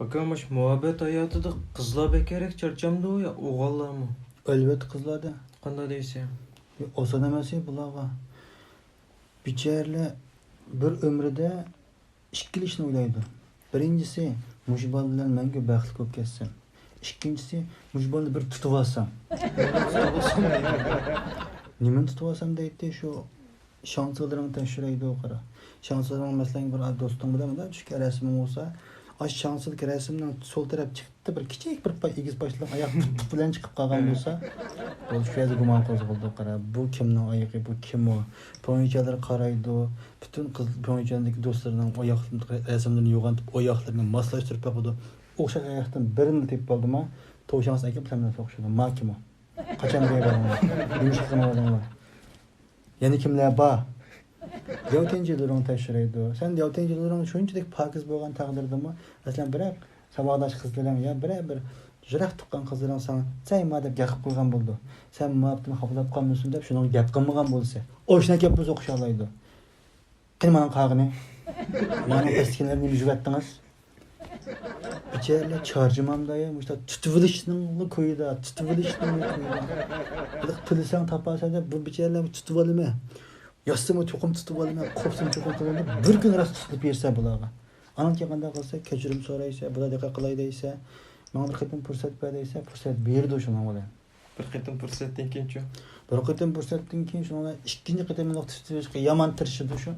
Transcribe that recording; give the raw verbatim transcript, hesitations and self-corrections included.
ئاكا، مۇشۇ مۇھەببەت ھاياتىدا قىزلار بەكرەك چارچامدۇ يا ئوغۇللارمۇ؟ ئەلۋەتتە قىزلاردا. قانداق دەيسەن؟ ئوسال ئەمەس بۇلارغا. بىچارىلەر بىر ئۆمرىدە ئىككىلا ئىشنى ئويلايدۇ. بىرىنچىسى، مۇشۇ بالا بىلەن مەڭگۈ بەختلىك بولۇپ كەتسەم. ئىككىنچىسى، مۇشۇ بالىنى بىر تۇتۇۋالسام. نېمىنى تۇتۇۋالسام دەيتتى، شۇ شاڭسىلىرىڭ تەكشۈرەيدۇ، قارا. شاڭسىلىرىڭ، مەسىلەن، بىر دوستۇڭ بىلەن مۇنداق چۈشكەن رەسىمىڭ بولسا، ئاشۇ شاڭسىلدىكى رەسىمنىڭ سول تەرەپ چىقتى، بىر كىچىك بىر پاي ئېگىز باشلىق ئاياق بىلەن چىقىپ قالغان بولسا، بولدى، شۇ يەردە گۇمان قوزغىلىدۇ، قارا. بۇ كىمنىڭ ئايىغى، بۇ كىم ئۇ؟ پېڭيىچيەنلەر قارايدۇ، پۈتۈن قىز پېڭيىچيەندىكى دوستلىرىنىڭ ئاياق رەسىملىرىنى يوغان ئوياقلىرىنى ماسلاشتۇرۇپ بېقىدۇ. ئوخشاش ئاياقتىن بىرىنى تېپىپ ئالدىما، توشاڭسىز ئەكەپ سەن بىلەن سوقۇشىدۇ. ما كىم ئۇ؟ قاچان بېرىۋالدىڭلار؟ نېمە ئىش قىلىۋالدىڭلار؟ يەنە كىملەر بار؟ دياۋتيەنجىلىرىڭ تەكشۈرەيدۇ. سەن دياۋتيەنجىلىرىڭ شۇنچىلىك پاكىز بولغان تەقدىردىمۇ، مەسىلەن، بىرەر ساۋاقداش قىزلىرىڭ يا بىرەر بىر يىراق تۇغقان قىزلىرىڭ ساڭا، «سەي ما» دەپ گەپ قىلىپ قويغان بولىدۇ. سەن ما دېدىم، خاپىلاپ قالمىسۇن دەپ شۇنىڭغا گەپ قىلمىغان بولىسەن. ئوشۇنا گەپ بىز ئوخشالايدۇ. قېنى مانا قالغىنى؟ مانا پەستىكىلەرنى نېمە يۈزۈۋەتتىڭىز؟ بىچارىلەر چارچىمامدا يا، مۇشۇنداق تۇتۇۋېلىشنىڭلا كويىدا، تۇتۇۋېلىشنىڭلا كويىدا. بىر تىلىسەڭ تاپارسەن دەپ، بۇ بىچارىلەرنى تۇتۇۋالىمەن. ياتسىمۇ چوقۇم تۇتۇۋالىمەن، قوپسىمۇ چوقۇم تۇتۇۋالىمەن دەپ، بىر كۈن راست تۇتۇپ بېرىسەن بۇلارغا. ئانان كېيىن قانداق قىلىسەن؟ كەچۈرۈم سورايسەن، بۇلار دىققەت قىلاي دەيسەن. ماڭا بىر قېتىم پۇرسەت بەر دەيسەن، پۇرسەت بېرىدۇ شۇنىڭ بىلەن. بىر قېتىم پۇرسەتتىن كېيىنچۇ؟ بىر قېتىم پۇرسەتتىن كېيىن شۇنىڭ بىلەن ئىككىنچى قېتىملىق تۇتۇۋېلىشقا يامان تىرىشىدۇ شۇ.